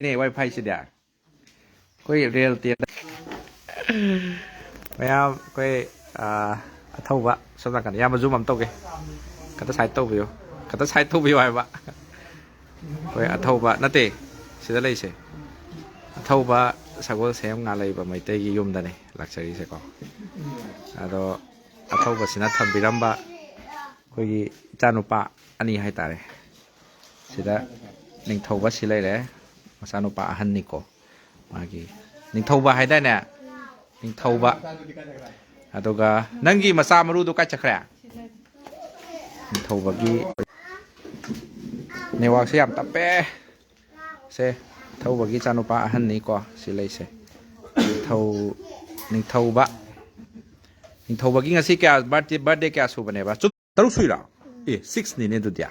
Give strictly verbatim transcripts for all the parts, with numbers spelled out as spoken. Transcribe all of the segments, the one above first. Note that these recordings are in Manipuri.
ꯅꯦ ꯋꯥꯏ ꯐꯥꯏꯁꯤꯗꯤ꯫ ꯑꯩꯈꯣꯏ ꯔꯤꯌꯦꯜꯇꯤ꯫ ꯃꯌꯥꯝ ꯑꯩꯈꯣꯏ, ꯑꯥ, ꯑꯊꯧꯕ ꯁꯣꯝ ꯅꯥꯀꯟꯗ ꯏꯌꯥꯝꯕ ꯖꯨꯝ ꯑꯃ ꯇꯧꯒꯦ꯫ ꯈꯇ ꯁꯥꯏꯠ ꯇꯧꯕꯤꯌꯨ꯫ ꯈꯇ ꯁꯥꯏꯠ ꯇꯧꯕꯤꯌꯨ ꯍꯥꯏꯕ꯫ ꯑꯩꯈꯣꯏ ꯑꯊꯧꯕ ꯅꯠꯇꯦ, ꯁꯤꯗ ꯂꯩꯁꯦ꯫ ꯑꯊꯧꯕ ꯁꯒꯣꯜꯁꯦꯝ ꯉꯥꯂꯩꯕ ꯃꯩꯇꯩꯒꯤ ꯌꯨꯝꯗꯅꯦ ꯂꯥꯛꯆꯔꯤꯁꯦꯀꯣ꯫ ꯑꯗꯣ ꯑꯊꯧꯕꯁꯤꯅ ꯊꯝꯕꯤꯔꯝꯕ ꯑꯩꯈꯣꯏꯒꯤ ꯏꯆꯥꯅꯨꯄꯥ ꯑꯅꯤ ꯍꯥꯏꯇꯥꯔꯦ꯫ ꯁꯤꯗ ꯅꯤꯡꯊꯧꯕ ꯁꯤ ꯂꯩꯔꯦ, ꯃꯆꯥꯅꯨꯄꯥ ꯑꯍꯟꯅꯤꯀꯣ꯫ ꯃꯥꯒꯤ ꯅꯤꯡꯊꯧꯕ ꯍꯥꯏꯗꯥꯏꯅꯦ? ꯅꯤꯡꯊꯧꯕ꯫ ꯑꯗꯨꯒ ꯅꯪꯒꯤ ꯃꯆꯥ ꯃꯔꯨꯗꯣ ꯀꯥꯏ ꯆꯠꯈ꯭ꯔꯦ? ꯅꯤꯡꯊꯧꯕꯒꯤ ꯅꯦꯠꯋꯥꯛꯁꯦ ꯌꯥꯝ ꯇꯞꯄꯦ꯫ ꯁꯦ, ꯊꯧꯕꯒꯤ ꯏꯆꯥꯅꯨꯄꯥ ꯑꯍꯟꯅꯤꯀꯣ ꯁꯤ ꯂꯩꯁꯦ꯫ ꯅꯤꯡꯊꯧ-, ꯅꯤꯡꯊꯧꯕ꯫ ꯅꯤꯡꯊꯧꯕꯒꯤ ꯉꯁꯤ ꯀꯌꯥ birthday, birthday ꯀꯌꯥ ꯁꯨꯕꯅꯦꯕ? ꯆꯨꯞ-, ꯇꯔꯨꯛ ꯁꯨꯏꯔꯣ? ꯑꯦ, six ꯅꯤꯅꯦ ꯑꯗꯨꯗꯤ꯫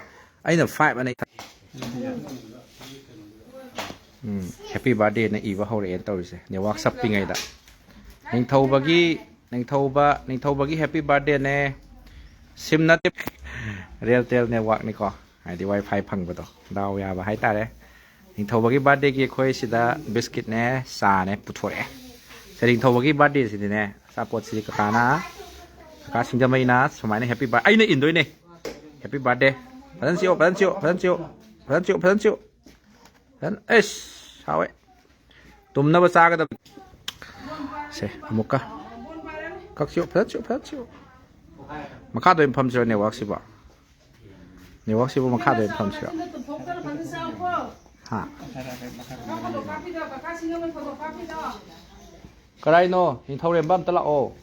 ꯑꯩꯅ five ꯑꯅ꯫ ꯎꯝ, happy birthday ꯅ ꯏꯕ ꯍꯧꯔꯛꯑꯦꯅ ꯇꯧꯔꯤꯁꯦ꯫ ꯅꯦꯠꯋꯥꯛ ꯆꯞꯄꯤꯉꯩꯗ꯫ ꯅꯤꯡꯊꯧꯕꯒꯤ, ꯅꯤꯡꯊꯧꯕ, ꯅꯤꯡꯊꯧꯕꯒꯤ happy birthday ꯅꯦ꯫ ꯁꯤꯝ ꯅꯠꯇꯦ꯫ Realtel network ꯅꯤꯀꯣ꯫ ꯍꯥꯏꯗꯤ ꯋꯥꯏ ꯐꯥꯏ ꯐꯪꯕꯗꯣ꯫ ꯗꯥꯎ ꯌꯥꯕ ꯍꯥꯏꯇꯥꯔꯦ꯫ ꯅꯤꯡꯊꯧꯕꯒꯤ birthday ꯒꯤ ꯑꯩꯈꯣꯏ ꯁꯤꯗ ꯕꯤꯁꯀꯤꯠꯅꯦ, ꯆꯥꯅꯦ ꯄꯨꯊꯣꯔꯛꯑꯦ꯫ ꯁꯦ, ꯅꯤꯡꯊꯧꯕꯒꯤ birthday ꯁꯤꯗꯤꯅꯦ, ꯑꯆꯥꯄꯣꯠꯁꯤꯗꯤ ꯀꯀꯥꯅ, ꯀꯀꯥ ꯁꯤꯡꯖꯃꯩꯅ ꯁꯨꯃꯥꯏꯅ happy bir-, ꯑꯩꯅ ꯏꯟꯗꯣꯏꯅꯦ꯫ Happy birthday꯫ ꯐꯖꯅ ꯆꯤꯛꯑꯣ, ꯐꯖꯅ ꯆꯤꯛꯑꯣ, ꯐꯖꯅ ꯆꯤꯛꯑꯣ, ꯐꯖꯅ ꯆꯤꯛꯑꯣ, ꯐꯖꯅ ꯆꯤꯛꯑꯣ, ꯐꯖꯅ, ꯑꯩꯁ, ꯍꯥꯎꯋꯦ꯫ ꯇꯨꯝꯅꯕ ꯆꯥꯒꯗꯕ꯫ ꯁꯦ, ꯑꯃꯨꯛꯀ꯫ ꯀꯛ ꯆꯤꯛꯑꯣ, ꯐꯖꯅ ꯆꯤꯛꯑꯣ, ꯐꯖꯅ ꯆꯤꯛꯑꯣ꯫ ꯃꯈꯥꯗ ꯑꯣꯏꯅ ꯐꯝꯁꯤꯔꯣ ꯅꯦꯠꯋꯥꯛꯁꯤꯕꯣ? ꯅꯦꯠꯋꯥꯛꯁꯤꯕꯨ ꯃꯈꯥꯗ ꯑꯣꯏꯅ ꯐꯝꯁꯤꯔꯣ? ꯍꯥ? ꯀꯔꯥꯏꯅꯣ? ꯅꯤꯡꯊꯧꯔꯦꯝꯕ ꯑꯝꯇ ꯂꯥꯛꯑꯣ꯫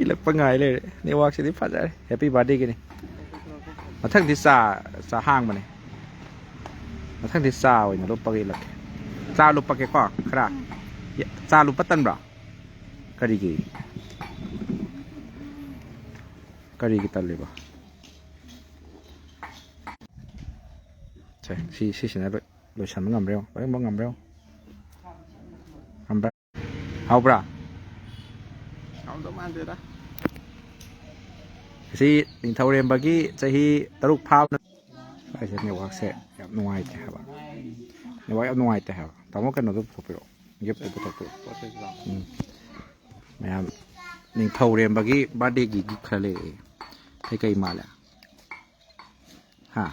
ꯏꯜꯂꯛꯄ ꯉꯥꯏ ꯂꯩꯔꯦ꯫ ꯅꯦꯠꯋꯥꯛꯁꯤꯗꯤ ꯐꯖꯔꯦ꯫ Happy birthday Guinea. ꯃꯊꯪꯗꯤ ꯆꯥ, ꯆꯥ ꯍꯥꯡꯕꯅꯦ꯫ ꯃꯊꯪꯗꯤ ꯆꯥ ꯑꯣꯏꯅ ꯂꯨꯞꯄꯒ ꯏꯜꯂꯛꯀꯦ꯫ ꯆꯥ ꯂꯨꯞꯄꯛꯀꯦꯀꯣ ꯈꯔ꯫ ꯆꯥ ꯂꯨꯞꯄ ꯇꯟꯕ꯭ꯔꯣ? ꯀꯔꯤꯒꯤ? ꯀꯔꯤꯒꯤ ꯇꯜꯂꯤꯕ? ꯁꯦ, ꯁꯤ, ꯁꯤꯁꯤꯅ ꯂꯣꯏ-, ꯂꯣꯏꯁꯟꯕ ꯉꯝꯕ꯭ꯔꯥ ꯌꯦꯡꯉꯣ, ꯂꯣꯏꯅꯃꯛ ꯉꯝꯕ꯭ꯔꯥ ꯌꯦꯡꯉꯣ꯫ ꯉꯝꯕ꯭ꯔꯥ? ꯍꯥꯎꯕ꯭ꯔꯥ? ꯍꯥꯎꯗꯧ ꯃꯥꯟꯗꯦꯗ꯫ ꯑꯁꯤ ꯅꯤꯡꯊꯧꯔꯦꯝꯕꯒꯤ ꯆꯍꯤ ꯇꯔꯨꯛ ꯐꯥꯕ ꯑꯩꯁꯦ ꯅꯦꯠꯋꯥꯛꯁꯦ ꯌꯥꯝ ꯅꯨꯡꯉꯥꯏꯇꯦ ꯍꯥꯏꯕ꯫ ꯅꯦꯠꯋꯥꯛ ꯌꯥꯝ ꯅꯨꯡꯉꯥꯏꯇꯦ ꯍꯥꯏꯕ꯫ ꯇꯥꯃꯣ, ꯀꯩꯅꯣꯗꯣ ꯄꯨꯊꯣꯛꯄꯤꯔꯛꯑꯣ꯫ ꯒꯤꯐꯇꯣ ꯄꯨꯊꯣꯛꯄꯤꯔꯛꯑꯣ꯫ ꯎꯝ꯫ ꯃꯌꯥꯝ, ꯅꯤꯡꯊꯧꯔꯦꯝꯕꯒꯤ ꯕꯥꯔꯗꯦꯒꯤ ꯒꯤꯐ ꯈꯔ ꯂꯩꯔꯛꯑꯦ꯫ ꯀꯩꯀꯩ ꯃꯥꯜꯂꯦ? ꯍꯥ?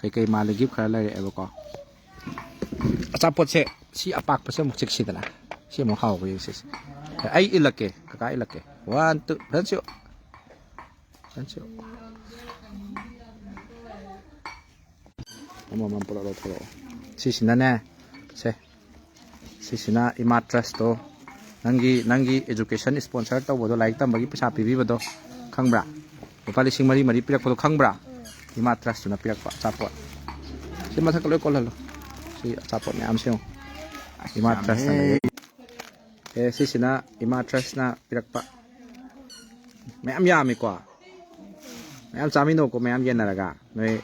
ꯀꯩꯀꯩ ꯃꯥꯜꯂꯦ? ꯒꯤꯐ ꯈꯔ ꯂꯩꯔꯛꯑꯦꯕꯀꯣ꯫ ꯑꯆꯥꯄꯣꯠꯁꯦ ꯁꯤ ꯑꯄꯥꯛꯄꯁꯦ ꯑꯃꯨꯛ ꯆꯤꯛꯁꯤꯗꯅ꯫ ꯁꯤ ꯑꯃꯨꯛ ꯍꯥꯎꯕ ꯌꯦꯡꯁꯤ꯫ ꯑꯩ ꯏꯜꯂꯛꯀꯦ, ꯀꯀꯥ ꯏꯜꯂꯛꯀꯦ꯫ One, two, ꯐꯖꯅ ꯆꯤꯛꯑꯣ꯫ ꯐꯖꯅ ꯆꯤꯛꯑꯣ꯫ ꯑꯃꯃꯝ ꯄꯨꯂꯞ ꯂꯧꯊꯣꯔꯛꯑꯣ꯫ ꯁꯤꯁꯤꯅꯅꯦ, ꯁꯦ, ꯁꯤꯁꯤꯅ ꯏꯃꯥ ꯇ꯭ꯔꯁꯇꯣ, ꯅꯪꯒꯤ, ꯅꯪꯒꯤ education sponsor ꯇꯧꯕꯗꯣ, ꯂꯥꯏꯔꯤꯛ ꯇꯝꯕꯒꯤ ꯄꯩꯁꯥ ꯄꯤꯕꯤꯕꯗꯣ, ꯈꯪꯕ꯭ꯔꯥ? ꯂꯨꯄꯥ ꯂꯤꯁꯤꯡ ꯃꯔꯤ ꯃꯔꯤ ꯄꯤꯔꯛꯄꯗꯣ ꯈꯪꯕ꯭ꯔꯥ? ꯏꯃꯥ ꯇ꯭ꯔꯁꯇꯨꯅ ꯄꯤꯔꯛꯄ ꯑꯆꯥꯄꯣꯠ꯫ ꯁꯤ ꯃꯊꯛꯇ ꯂꯣꯏ ꯀꯣꯜꯍꯜꯂꯣ꯫ ꯁꯤ ꯑꯆꯥꯄꯣꯠ ꯃꯌꯥꯝ ꯁꯦꯝꯃꯣ꯫ ꯏꯃꯥ ꯇ꯭ꯔꯁꯇꯅ꯫ ꯑꯦ, ꯁꯤꯁꯤꯅ ꯏꯃꯥ ꯇ꯭ꯔꯁꯅ ꯄꯤꯔꯛꯄ꯫ ꯃꯌꯥꯝ ꯌꯥꯝꯃꯤꯀꯣ꯫ ꯃꯌꯥꯝ ꯆꯥꯃꯤꯟꯅꯧꯀꯣ, ꯃꯌꯥꯝ ꯌꯦꯟꯅꯔꯒ꯫ ꯅꯣꯏ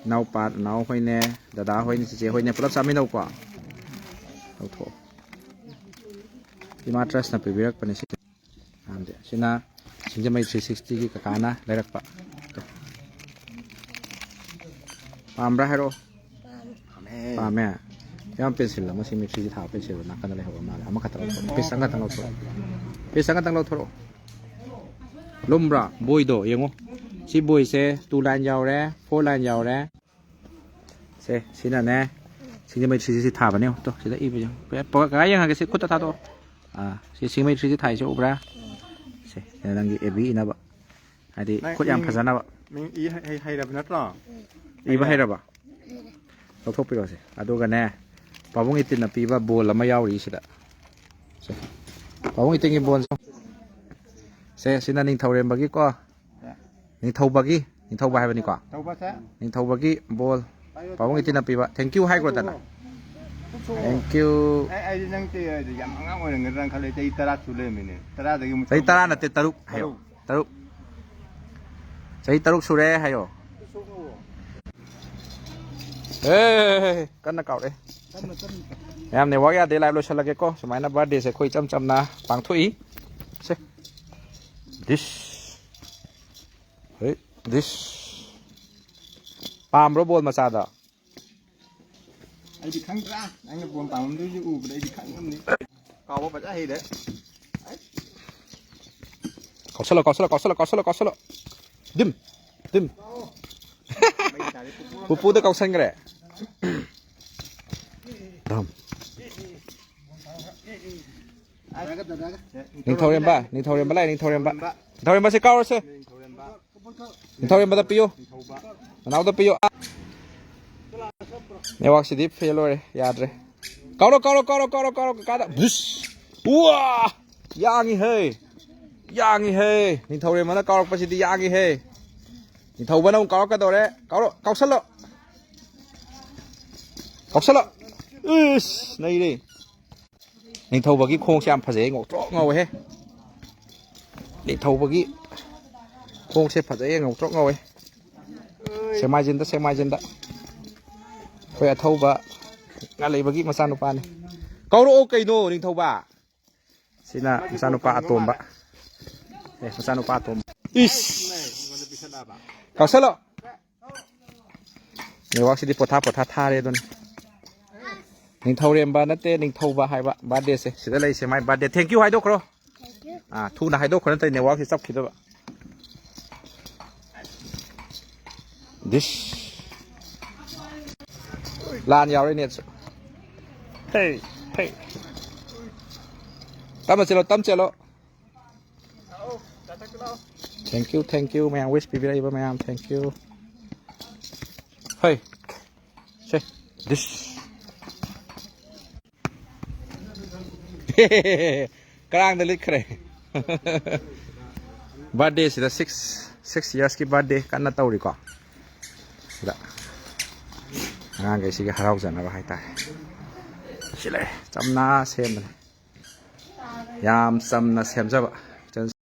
ꯏꯅꯥꯎꯄꯥ, ꯏꯅꯥꯎ ꯍꯣꯏꯅꯦ, ꯗꯗꯥ ꯍꯣꯏꯅꯦ, ꯆꯤꯆꯦ ꯍꯣꯏꯅꯦ, ꯄꯨꯂꯞ ꯆꯥꯃꯤꯟꯅꯧꯀꯣ꯫ ꯂꯧꯊꯣꯛꯑꯣ꯫ ꯏꯃꯥ ꯇ꯭ꯔꯁꯅ ꯄꯤꯕꯤꯔꯛꯄꯅꯦ ꯁꯤ꯫ ꯃꯌꯥꯝꯁꯦ꯫ ꯁꯤꯅ ꯁꯤꯡꯖꯃꯩ three sixtyꯒꯤ ꯀꯀꯥꯅ ꯂꯩꯔꯛꯄ꯫ ꯄꯥꯝꯕ꯭ꯔꯥ ꯍꯥꯏꯔꯛꯑꯣ꯫ ꯄꯥꯝꯃꯦ꯫ ꯌꯥꯝ ꯄꯦꯟꯁꯤꯜ ꯑꯃ, ꯁꯤ ꯃꯤꯊ꯭ꯔꯤꯁꯤ ꯊꯥꯕ ꯄꯦꯟꯁꯤꯜ ꯅꯥꯀꯟꯗ ꯂꯩꯍꯧꯕ ꯃꯥꯜꯂꯦ꯫ ꯑꯃꯈꯛꯇ ꯂꯧꯊꯣꯛꯑꯣ꯫ ꯄꯤꯁ ꯑꯃꯈꯛꯇꯪ ꯂꯧꯊꯣꯔꯛꯑꯣ꯫ ꯄꯤꯁ ꯑꯃꯈꯛꯇꯪ ꯂꯧꯊꯣꯔꯛꯑꯣ꯫ ꯂꯨꯝꯕ꯭ꯔꯥ? ꯕꯣꯏꯗꯣ ꯌꯦꯡꯉꯣ꯫ ꯁꯤ ꯕꯣꯏꯁꯦ two line ꯌꯥꯎꯔꯦ, four line ꯌꯥꯎꯔꯦ꯫ ꯁꯦ, ꯁꯤꯅꯅꯦ, ꯁꯤꯡꯖꯃꯩ three sixty ꯊꯥꯕꯅꯦ꯫ ꯇꯣ, ꯁꯤꯗ ꯏꯕ ꯌꯦꯡꯉꯣ꯫ ꯀꯀꯥ ꯌꯦꯡꯍꯟꯒꯦ, ꯁꯤ ꯈꯨꯠꯇ ꯊꯥꯗꯣꯛꯑꯣ꯫ ꯑꯥ, ꯁꯤ ꯁꯤꯡꯖꯃꯩ three sixty ꯊꯥꯏꯁꯦ ꯎꯕ꯭ꯔꯥ? ꯁꯦ, ꯁꯤꯅ ꯅꯪꯒꯤ A B ꯏꯅꯕ꯫ ꯍꯥꯏꯗꯤ ꯅꯪ ꯈꯨꯠ ꯌꯥꯝ ꯃꯤꯡ, ꯐꯖꯅꯕ꯫ ꯃꯤꯡ ꯏ ꯍꯩ-, ꯍꯩ-, ꯍꯩꯔꯕ ꯅꯠꯇ꯭ꯔꯣ? ꯏꯕ ꯍꯩꯔꯕ? ꯂꯧꯊꯣꯛꯄꯤꯔꯣ ꯁꯦ꯫ ꯑꯗꯨꯒꯅꯦ, ꯄꯥꯕꯨꯡ ꯏꯇꯤꯟꯅ ꯄꯤꯕ ꯕꯣꯜ ꯑꯃ ꯌꯥꯎꯔꯤ ꯁꯤꯗ꯫ ꯁꯦ꯫ ꯄꯥꯕꯨꯡ ꯏꯇꯤꯟꯒꯤ ꯕꯣꯜ꯫ ꯁꯦ, ꯁꯤꯅ ꯅꯤꯡꯊꯧꯔꯦꯝꯕꯒꯤꯀꯣ꯫ ꯅꯤꯡꯊꯧꯕꯒꯤ, ꯅꯤꯡꯊꯧꯕ ꯍꯥꯏꯕꯅꯤꯀꯣ꯫ ꯇꯧꯕꯁꯦ꯫ ꯅꯤꯡꯊꯧꯕꯒꯤ ꯕꯣꯜ꯫ ꯄꯥꯕꯨꯡ ꯏꯇꯤꯟꯅ ꯄꯤꯕ꯫ Thank you ꯍꯥꯏꯈ꯭ꯔꯣꯗꯅ꯫ ꯈꯨꯠꯁꯨ꯫ Thank you꯫ ꯑꯩ, ꯑꯩꯗꯤ ꯅꯪ ꯇꯦ-, ꯌꯥꯝ ꯑꯉꯥꯡ ꯑꯣꯏꯔꯝꯒꯗ꯭ꯔꯥꯅ ꯈꯜꯂꯦ꯫ ꯆꯍꯤ ꯇꯔꯥ ꯁꯨ ꯂꯩꯔꯝꯃꯤꯅꯦ꯫ ꯇꯔꯥꯗꯒꯤ ꯑꯃꯨꯛ ꯆꯍꯤ ꯇꯔꯥ ꯅꯠꯇꯦ, ꯇꯔꯨꯛ ꯍꯥꯏꯌꯣ꯫ ꯇꯔꯨꯛ꯫ ꯇꯔꯨꯛ꯫ ꯆꯍꯤ ꯇꯔꯨꯛ ꯁꯨꯔꯦ ꯍꯥꯏꯌꯣ꯫ ꯑꯦ, ꯀꯟꯅ ꯀꯥꯎꯔꯛꯑꯦ꯫ ꯃꯌꯥꯝ ꯅꯦꯠꯋꯥꯛ ꯌꯥꯗꯦ, live ꯂꯣꯏꯁꯤꯜꯂꯒꯦꯀꯣ꯫ ꯁꯨꯃꯥꯏꯅ birthdayꯁꯦ ꯑꯩꯈꯣꯏ ꯏꯆꯝ ꯆꯝꯅ ꯄꯥꯡꯊꯣꯛꯏ꯫ ꯁꯦ꯫ This꯫ ꯍꯦ, this꯫ ꯄꯥꯝꯕ꯭ꯔꯣ ꯕꯣꯜ ꯃꯆꯥꯗꯣ? ꯑꯩꯗꯤ ꯈꯪꯗ꯭ꯔꯥ? ꯅꯪꯅ ꯕꯣꯜ ꯄꯥꯝꯃꯝꯗꯣꯏꯁꯦ ꯎꯕꯗ ꯑꯩꯗꯤ ꯈꯪꯉꯝꯅꯤ꯫ ꯀꯥꯎꯕ ꯐꯖ ꯍꯩꯔꯦ꯫ ꯀꯥꯎꯁꯜꯂꯣ, ꯀꯥꯎꯁꯜꯂꯣ, ꯀꯥꯎꯁꯜꯂꯣ, ꯀꯥꯎꯁꯜꯂꯣ, ꯀꯥꯎꯁꯜꯂꯣ꯫ Deemed, deemed. ꯄꯨꯄꯨꯗ ꯀꯥꯎꯁꯟꯈ꯭ꯔꯦ꯫ ꯗꯝ꯫ ꯅꯤꯡꯊꯧꯔꯦꯝꯕ, ꯅꯤꯡꯊꯧꯔꯦꯝꯕ ꯂꯥꯛꯑꯦ, ꯅꯤꯡꯊꯧꯔꯦꯝꯕ꯫ ꯅꯤꯡꯊꯧꯔꯦꯝꯕꯁꯦ ꯀꯥꯎꯔꯁꯦ꯫ ꯅꯤꯡꯊꯧꯔꯦꯝꯕꯗ ꯄꯤꯌꯨ꯫ ꯅꯅꯥꯎꯗ ꯄꯤꯌꯨ꯫ ꯅꯦꯠꯋꯥꯛꯁꯤꯗꯤ ꯐꯦꯜ ꯑꯣꯏꯔꯦ, ꯌꯥꯗ꯭ꯔꯦ꯫ ꯀꯥꯎꯔꯣ, ꯀꯥꯎꯔꯣ, ꯀꯥꯎꯔꯣ, ꯀꯥꯎꯔꯣ, ꯀꯥꯎꯔꯣ, ꯀꯥꯗ꯫ ꯕꯨꯁ! ꯎꯋꯥ! ꯌꯥꯡꯉꯤꯍꯦ! ꯌꯥꯡꯉꯤꯍꯦ! ꯅꯤꯡꯊꯧꯔꯦꯝꯕꯅ ꯀꯥꯎꯔꯛꯄꯁꯤꯗꯤ ꯌꯥꯡꯉꯤꯍꯦ! ꯅꯤꯡꯊꯧꯕꯅ ꯑꯃꯨꯛ ꯀꯥꯎꯔꯛꯀꯗꯧꯔꯦ꯫ ꯀꯥꯎꯔꯣ, ꯀꯥꯎꯁꯜꯂꯣ! ꯀꯥꯎꯁꯜꯂꯣ! ꯏꯁ! ꯅꯩꯔꯦ! ꯅꯤꯡꯊꯧꯕꯒꯤ ꯈꯣꯡꯁꯦ ꯌꯥꯝ ꯐꯖꯩ, ꯉꯧꯇ꯭ꯔꯣꯛ ꯉꯧꯋꯦꯍꯦ꯫ ꯅꯤꯡꯊꯧꯕꯒꯤ ꯈꯣꯡꯁꯦ ꯐꯖꯩ, ꯉꯧꯇ꯭ꯔꯣꯛ ꯉꯧꯋꯦ꯫ ꯁꯦꯛꯃꯥꯏꯖꯤꯟꯗ, ꯁꯦꯛꯃꯥꯏꯖꯤꯟꯗ꯫ ꯑꯩꯈꯣꯏ ꯑꯊꯧꯕ ꯉꯥꯂꯩꯕꯒꯤ ꯃꯆꯥꯅꯨꯄꯥꯅꯤ꯫ ꯀꯧꯔꯛꯑꯣ ꯀꯩꯅꯣ, ꯅꯤꯡꯊꯧꯕ꯫ ꯁꯤꯅ ꯃꯆꯥꯅꯨꯄꯥ ꯑꯇꯣꯝꯕ꯫ ꯑꯦ, ꯃꯆꯥꯅꯨꯄꯥ ꯑꯇꯣꯝꯕ꯫ ꯏꯁ! ꯀꯛꯁꯜꯂꯣ꯫ ꯅꯦꯠꯋꯥꯛꯁꯤꯗꯤ ꯄꯣꯊꯥ ꯄꯣꯊꯥ ꯊꯥꯔꯦ ꯑꯗꯨꯅꯤ꯫ ꯅꯤꯡꯊꯧꯔꯦꯝꯕ ꯅꯠꯇꯦ, ꯅꯤꯡꯊꯧꯕ ꯍꯥꯏꯕ ꯕꯥꯔꯗꯦꯁꯦ꯫ ꯁꯤꯗ ꯂꯩꯁꯦ ꯃꯥꯏ ꯕꯥꯔꯗꯦ꯫ Thank you ꯍꯥꯏꯗꯣꯛꯈ꯭ꯔꯣ꯫ ꯑꯥ, ꯊꯨꯅ ꯍꯥꯏꯗꯣꯛꯈ꯭ꯔꯣ, ꯅꯠꯇ꯭ꯔꯗꯤ ꯅꯦꯠꯋꯥꯛꯁꯤ ꯆꯞꯈꯤꯗꯕ꯫ ꯗꯤꯁ꯫ ꯂꯥꯟ ꯌꯥꯎꯔꯦ ꯅꯦꯠꯁꯨ꯫ ꯍꯦ, ꯍꯦ꯫ ꯇꯞꯅ ꯆꯦꯜꯂꯣ, ꯇꯞꯅ ꯆꯦꯜꯂꯣ꯫ Thank you, thank you ꯃꯌꯥꯝ, wish ꯄꯤꯕꯤꯔꯛꯏꯕ ꯃꯌꯥꯝ, thank you꯫ ꯍꯩ, ꯁꯦ, ꯗꯤꯁ꯫ ꯀꯔꯥꯡꯗ ꯂꯤꯠꯈ꯭ꯔꯦ꯫ ꯕꯥꯔꯗꯦꯁꯤꯗ six, six yearsꯀꯤ ꯕꯥꯔꯗꯦ ꯀꯟꯅ ꯇꯧꯔꯤꯀꯣ꯫ ꯁꯤꯗ ꯑꯉꯥꯡꯈꯩꯁꯤꯒꯤ ꯍꯔꯥꯎꯖꯅꯕ ꯍꯥꯏꯇꯥꯔꯦ꯫ ꯁꯤ ꯂꯩ, ꯆꯝꯅ ꯁꯦꯝꯕꯅꯦ꯫ ꯌꯥꯝ ꯆꯝꯅ ꯁꯦꯝꯖꯕ꯫